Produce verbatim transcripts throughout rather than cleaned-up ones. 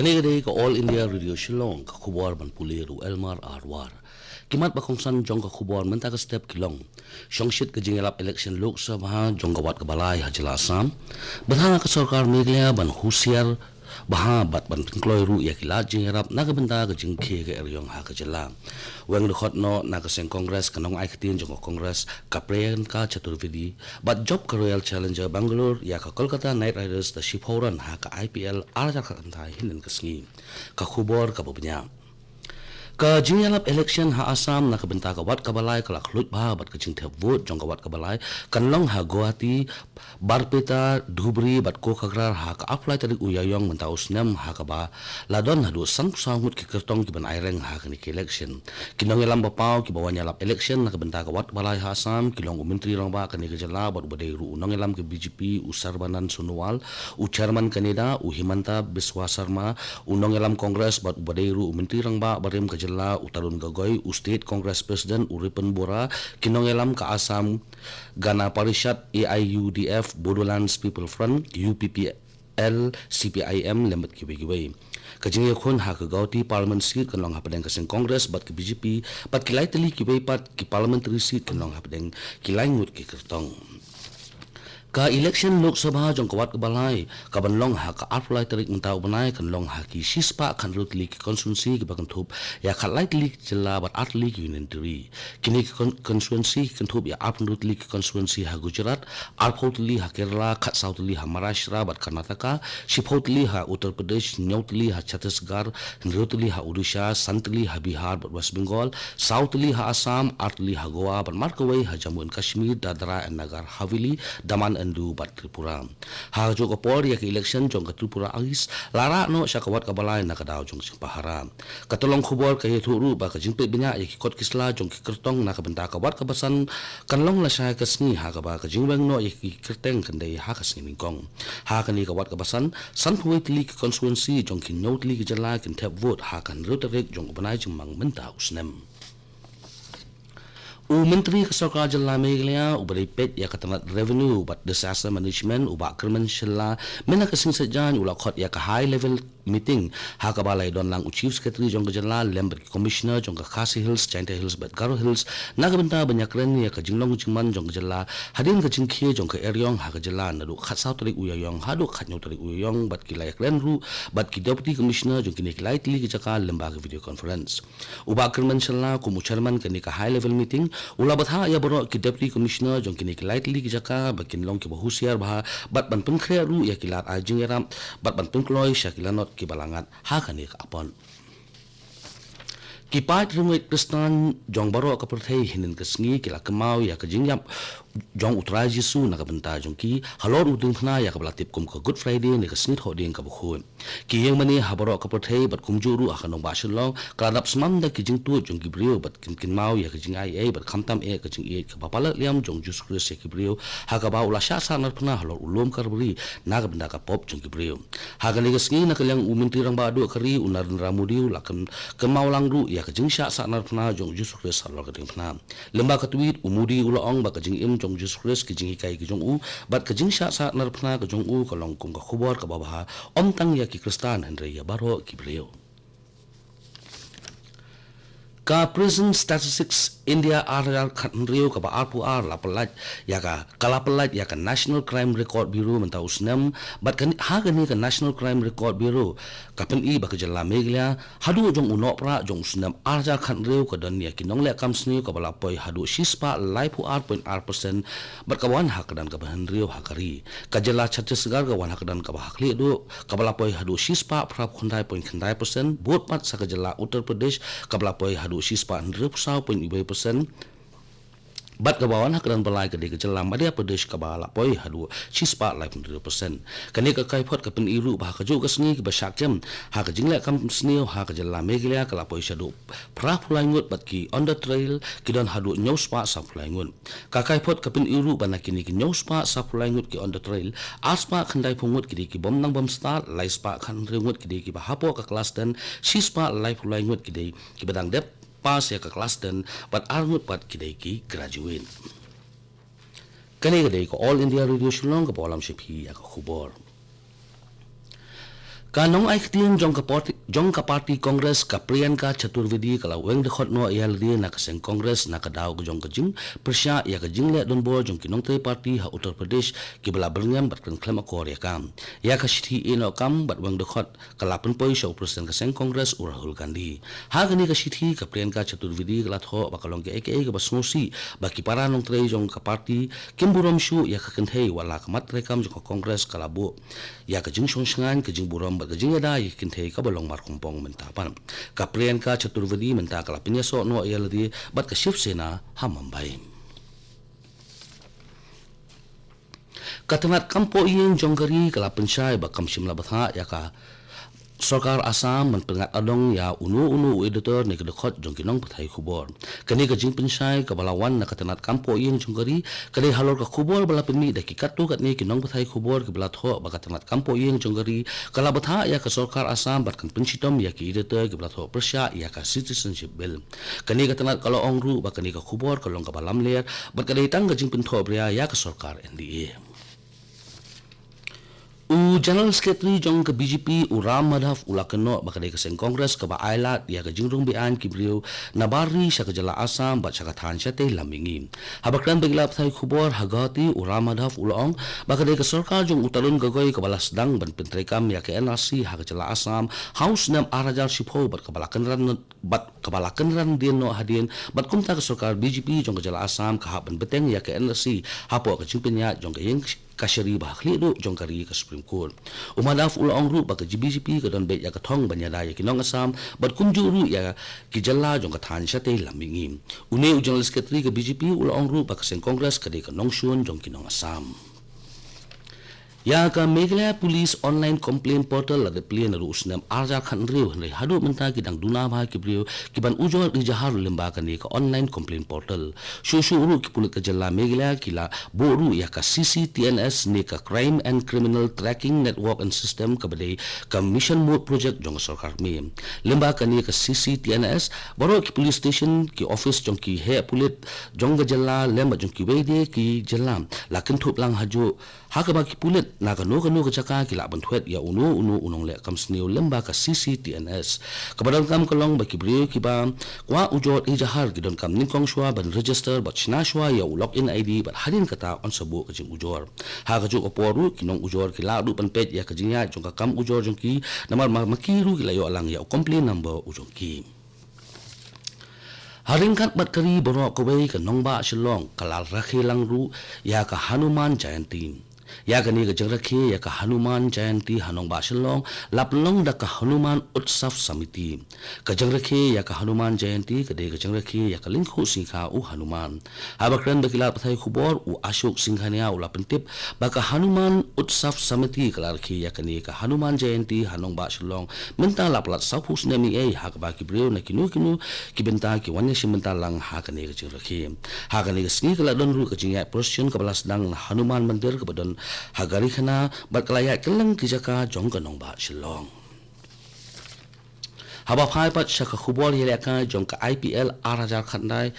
Kane ka dei ka All India Radio Shillong, ka khubor ban pule da u Elmar Arwar. Ki mat ba kongsan jong ka khubor mynta ka step ki long: shongshit ka jingïalap election Lok Sabha jong ka wat kaba lai ha jylla Assam. Bthah ka sorkar Meghalaya ban husiar bha bad ban pynkloi ruh ïa ki lad jingïarap na ka bynta ka jingkhie ka eriong ha ka jylla. Weng dkhot noh na ka seng Congress ka nongai ktien jong ka Congress, ka Priyanka Chaturvedi, bad jop ka Royal Challengers Bangalore ïa ka Kolkata Knight Riders da shiphew run ha ka I P L ar hajar khatkhyndai hynnin ka sngi. Ka khubor kaba bniah. Ka jingïalap election ha Assam na ka bynta ka wat kaba lai ka la khluit bha bad ka jingthep vote jong ka wat kaba lai kan long ha Guwahati, Barpeta, Dhubri bad Kokagrar ha ka arphew lai tarik u Ïaïong mynta u snem, ha kaba la don haduh sanphew saw ngut ki kyrtong ki ban aireng ha kane ka election. Ki nongïalam ba paw ki ba wan ïalap election na ka bynta ka wat kaba lai ha Assam ki long u Myntri Rangbah kane ka jylla bad uba dei ruh u nongïalam ka B J P u Sarbanand Sonowal, u Chairman ka NEDA u Himanta Biswa Sarma, u nongïalam Congress bad uba dei ruh u Myntri Rangbah barim ka jylla u Tarun Gogoi, u State Congress President u Ripun Bora, ki nongïalam ka Assam Gana Parishad, A I U D F, Bodoland People's Front, U P P L, C P I M lem bad kiwei kiwei. Ka jingïakhun ha ka Guwahati Parliament seat kan long hapdeng ka seng Congress bad ka B J P, bad ki lai tylli kiwei pat ki parliamentary seat kan long hapdeng ki lai ngut ki kyrtong. Ka election Lok Sabha jong ka wat kaba lai ka ban long ha ka arphew lai tarik mynta u bnai kan long ha ki shispah khathynriew tylli ki constituency kiba kynthup ïa khatlai tylli ki jylla bad ar tylli ki union territory. Kine ki con-, constituency ki kynthup ïa arphew hynriew tylli ki constituency ha Gujarat, arphew tylli ha Kerala, khatsaw tylli ha Maharashtra bad Karnataka, shiphew tylli ha Uttar Pradesh, hynñiew tylli ha Chhattisgarh, hynriew tylli ha Odisha, san tylli ha Bihar bad West Bengal, saw tylli ha Assam, ar tylli ha Goa bad markawei ha Jammu and Kashmir, Dadra and Nagar Haveli, Daman and Diu bad Tripura. Ha kajuh ka por ïa ka election jong ka Tripura East la rah noh sha ka wat kaba lai na ka daw jong ka jingpahara. Ka tyllong khubor ka ïathuh ruh ba ka jingpeit bniah ïa ki kot ki sla jong ki kyrtong na ka bynta ka wat kaba san kan long lashai ka sngi, ha kaba ka jingweng noh ïa ki kyrteng kan dei ha ka sngi nyngkong. Ha kane ka wat kaba san, sanphew wei tylli ki constituency jong ki hynñiew tylli ki jylla kin thep vote ha ka hynriew tarik jong u bnai jingmang mynta u snem. U Myntri ka Sorkar Jylla Meghalaya uba dei peit ïa ka tnat Revenue bad Disaster Management, u Bah Kyrmen Shylla, mynta ka sngi Saitjaiñ u la khot ïa ka high level meeting ha kaba la ïadon lang u Chief Secretary jong ka jylla lem bad ki Commissioner jong ka Khasi Hills, Jaintia Hills bad Garo Hills na ka bynta ban ïakren ïa ka jinglong jingman jong ka jylla hadien ka jingkhie jong ka eriong ha ka jylla naduh khatsaw tarik u Ïaïong haduh khathynñiew tarik u Ïaïong, bad ki la ïakren ruh bad ki Deputy Commissioner jong kine ki lai tylli ki jaka lyngba ka video conference. U Bah Kyrmen Shylla kum u Chairman kane ka high level meeting u la bthah ïa baroh ki Deputy Commissioner jong kine ki lai tylli ki jaka ba kin long kiba husiar bha bad ban pynkhreh ruh ïa ki lad ai jingïarap bad ban pynkloi sha ki lanot kiba la ngat ha kane ka apot. Ki paid riewngeit Khristan jong baroh ka pyrthei hynnin ka sngi ki la kynmaw ïa ka jingïap jong u Trai Jisu na ka bynta jong ki halor u diengphna ïa kaba la tip kum ka Good Friday ne ka Sngi Thohdieng kaba khuid. Ki ïingmane ha baroh ka pyrthei bad kumjuh ruh ha ka nongbah Shillong ka la dap sman da ki jingtuid jong ki briew bad kin kynmaw ïa ka jingaiei bad khamtam eh ka jingïeit kaba palat liam jong u Jisu Khrist ïa ki briew, ha kaba u la shah sahnarphna halor u lum Kalbari na ka bynta ka pop jong ki briew. Ha kane ka sngi na ka liang u Myntri Rangbah duh ka ri u Narendra Modi u la kyn-, kynmaw lang ruh ïa ka jingshah sahnarphna jong u Jisu Khrist halor ka diengphna. Lyngba ka tweet, u Modi u la ong ba ka jingim jong u Jisu Khrist, ki jinghikai ki jong u bad ka jingshah sahnarphna ka jong u ka long kum ka khubor kaba bha, ym tang ïa ki Khristan hynrei ïa baroh ki briew. Ka Prison Statistics India ar hajar khathynriew kaba arphew ar la pyllait ïa ka, ka la pyllait ïa ka National Crime Record Bureau mynta u snem, bad ka ni-, ha kane ka National Crime Record Bureau ka pyni ba ka jylla Meghalaya haduh jong u Nohprah jong u snem ar hajar khathynriew ka don ïa ki nongleh kam sniew kaba la poi haduh shispah laiphew ar point ar percent, bad ka wan ha ka kyrdan kaba hynriew ha ka ri. Ka jylla Chhattisgarh ka wan ha ka kyrdan kaba hakhlieh duh kaba la poi haduh shispah phraphew khyndai point khyndai percent, bud pat sa ka jylla Uttar Pradesh kaba la poi haduh shispah hynriewphew saw point wei percent, bad kaba wan ha ka kyrdan ba lai ka dei ka jylla Madhya Pradesh kaba la poi haduh shispah laiphew hynriew percent. Kane ka kaiphod ka pyni ruh ba ha kajuh ka sngi kaba shah kem ha ka jingleh kam sniew ha ka jylla Meghalaya ka la poi shaduh phraphew lai ngut bad ki on the trail ki don haduh hynñiewspah sawphew lai ngut. Ka kaiphod ka pyni ruh ba na kine ki hynñiewspah sawphew lai ngut ki on the trail, arspah khyndaiphew ngut ki dei ki bym nang bym stad, laispah khathynriew ngut ki dei kiba hapoh ka klas ten, shispah laiphew lai ngut ki dei kiba dang dep pass ïa ka klas ten, bad ar ngut pat ki dei ki graduate. Kane ka dei ka All India Radio Shillong kaba wallam sha phi ïa ka khubor. Ka nongai ktien jong ka party, jong ka party Congress, ka Priyanka Chaturvedi, ka la weng dkhot noh ïa lade na ka seng Congress na ka daw jong ka jingpyrshah ïa ka jingleh donbor jong ki nongtrei party ha Uttar Pradesh kiba la byrngem bad kren khlem akor ïa ka. Ïa ka shithi ïehnoh kam bad weng dkhot ka la pynpoi sha u President ka seng Congress, u Rahul Gandhi. Ha kane ka shithi, ka Priyanka Chaturvedi ka la thoh ba ka long kaei kaei kaba sngewsih ba ki para nongtrei jong ka party kim burom shuh ïa ka kynthei, wat la ka mat treikam jong ka Congress ka la buh ïa ka jingshongshngaiñ, ka jingburom bad ka jingïada ïa ka kynthei kaba long markhompong mynta pat. Ka Priyanka Chaturvedi mynta ka la pynïasoh noh ïa lade bad ka Shiv Sena ha Mumbai. Ka tnat kam poh ïing jong ka ri ka la pynshai ba kam shym la bthah ïa ka Sorkar Assam ban pynngat adong ïa uno uno u editor ne ka dkhot jong ki nongpathai khubor. Kane ka jingpynshai kaba la wan na ka tnat kam poh ïing jong ka ri ka dei halor ka khubor ba la pynmih da ki katto katne ki nongpathai khubor kiba la thoh ba ka tnat kam poh ïing jong ka ri ka la bthah ïa ka Sorkar Assam bad kan pynshitom ïa ki editor kiba la thoh pyrshah ïa ka Citizenship Bill. Kane ka tnat ka la ong ruh ba kane ka khubor ka long kaba lamler bad ka dei tang ka jingpynthohbria ïa ka sorkar N D A. U General Secretary jong ka B J P, u Ram Madhav, u la kynnoh ba ka dei ka seng Congress kaba ailad ïa ka jingrung beaiñ ki briew na bar ri sha ka jylla Assam bad sha ka thaiñ shatei lam mihngi. Haba kren bad ki lad pathai khubor ha Guwahati, u Ram Madhav u la ong ba ka dei ka sorkar jong u Tarun Gogoi kaba la sdang ban pyntreikam ïa ka N R C ha ka jylla Assam ha u snem ar hajar shiphew bad kaba la kynran bad kaba la kynran dien noh hadien, bad kumta ka sorkar B J P jong ka jylla Assam ka hap ban bteng ïa ka N R C hapoh ka jingpynïaid jong ka ïing kashari ba ha khlieh duh jong ka ri, ka Supreme Court. U Madhav u la ong ruh ba ka B J P ka don beit ïa ka thong ban ïada ïa ki nong Assam bad kumjuh ruh ïa ki jylla jong ka thaiñ shatei lam mihngi. Une u General Secretary ka B J P u la ong ruh ba ka seng Congress ka dei ka nongshun jong ki nong Assam. Ïa ka Meghalaya Police Online Complaint Portal la dep plie naduh u snem ar hajar khathynriew, hynrei haduh mynta ki dang duna bha ki briew ki ban ujor ijahar lyngba kane ka Online Complaint Portal. Shuh shuh ruh ki pulit ka jylla Meghalaya ki la buh ruh ïa ka C C T N S ne ka Crime and Criminal Tracking Network and System kaba dei ka Mission Mode Project jong ka sorkar Meghalaya. Lyngba kane ka C C T N S, baroh ki police station, ki office jong ki heh pulit jong ka jylla lem bad jong kiwei de ki jylla la kynthup lang hajuh, ha kaba ki pulit na kano kano ka jaka ki lah ban thwet ïa uno uno u nongleh kam sniew lyngba ka C C T N S. Kaba donkam ka long ba ki briew kiba kwah ujor ijahar ki donkam nyngkong shuwa ban register bad shna shuwa ïa u login I D bad hadien kata yn sa buh ka jingujor. Ha kajuh ka por ruh ki nongujor ki lah ruh ban peit ïa ka jingïaid jong ka kam ujor jong ki, namar ma, ma ki ruh ki la ïoh lang ïa u complaint number u jong ki. Ha ryngkat bad ka ri baroh kawei, ka nongbah Shillong ka la rakhe lang ruh ïa ka Hanuman Jayanti. Ïa kane ka jingrakhe ïa ka Hanuman Jayanti ha nongbah Shillong la pynlong da ka Hanuman Utsav Samiti. Ka jingrakhe ïa ka Hanuman Jayanti ka dei ka jingrakhe ïa ka lyngkhuh sngikha u Hanuman. Haba kren bad ki lad pathai khubor, u Ashok Singhania u la pyntip ba ka Hanuman Utsav Samiti ka la rakhe ïa kane ka Hanuman Jayanti ha nongbah Shillong mynta la palat sawphew snem eiei, ha kaba ki briew na kino kino ki bynta ki wan ïashim bynta lang ha kane ka jingrakhe. Ha kane ka sngi ka la don ruh ka jingïaid procession kaba la sdang na Hanuman Mandir kaba don ha Garikhana bad ka la ïaid kylleng ki jaka jong ka nongbah Shillong. Haba phai pat sha ka khubor ïalehkai jong ka I P L ar hajar khatkhyndai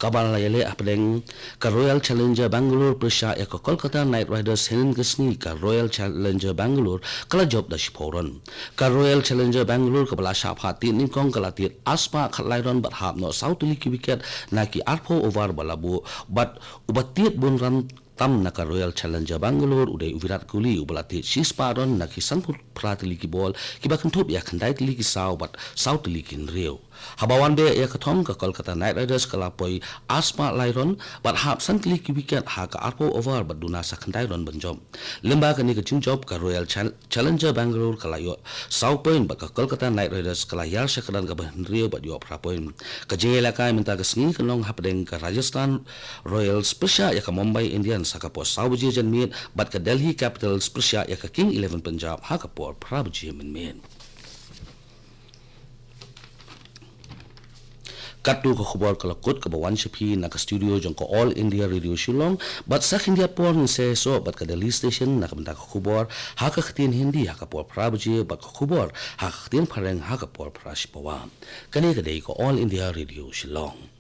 kaba la ïaleh hapdeng ka Royal Challenger Bangalore pyrshah ïa ka Kolkata Knight Riders hynnin ka sngi, ka Royal Challenger Bangalore ka la jop da shiphew run. Ka Royal Challenger Bangalore kaba la shah phah tied nyngkong ka la tied arspah khatlai run bad hap noh saw tylli ki wicket na ki arphew over ba la buh, bad uba tied bun run tam na ka Royal Challenger Bangalore u dei u Virat Kohli uba la tied shispah run na ki sanphew phra tylli ki bol kiba kynthup ïa khyndai tylli ki saw bad saw tylli ki hynriew. Haba wan beh ïa ka thong, ka Kolkata Knight Riders ka la poi arspah lai run bad hap san tylli ki wicket ha ka arphew over bad duna sa khyndai run ban jop. Lyngba kane ka jingjop, ka Royal Chal-, Challenger Bangalore ka la ïoh saw point bad ka Kolkata Knight Riders ka la ïar sha kyrdan kaba hynriew bad ïoh phra point. Ka jingïalehkai mynta ka sngi kan long hapdeng ka Rajasthan Royals pyrshah ïa ka Mumbai Indians ha ka por saw baje janmiet bad ka Delhi Capitals pyrshah ïa ka King Eleven Punjab ha ka por phra baje mynmiet. Katto ka khubor ka la kut kaba wan sha phi na ka studio jong ka All India Radio Shillong, bad sa khyndiat por ngin sa ïasoh bad ka Delhi Station na ka bynta ka khubor ha ka ktien Hindi ha ka por phra baje bad ka khubor ha ka ktien Phareng ha ka por phra shipawa. Kane ka dei ka All India Radio Shillong.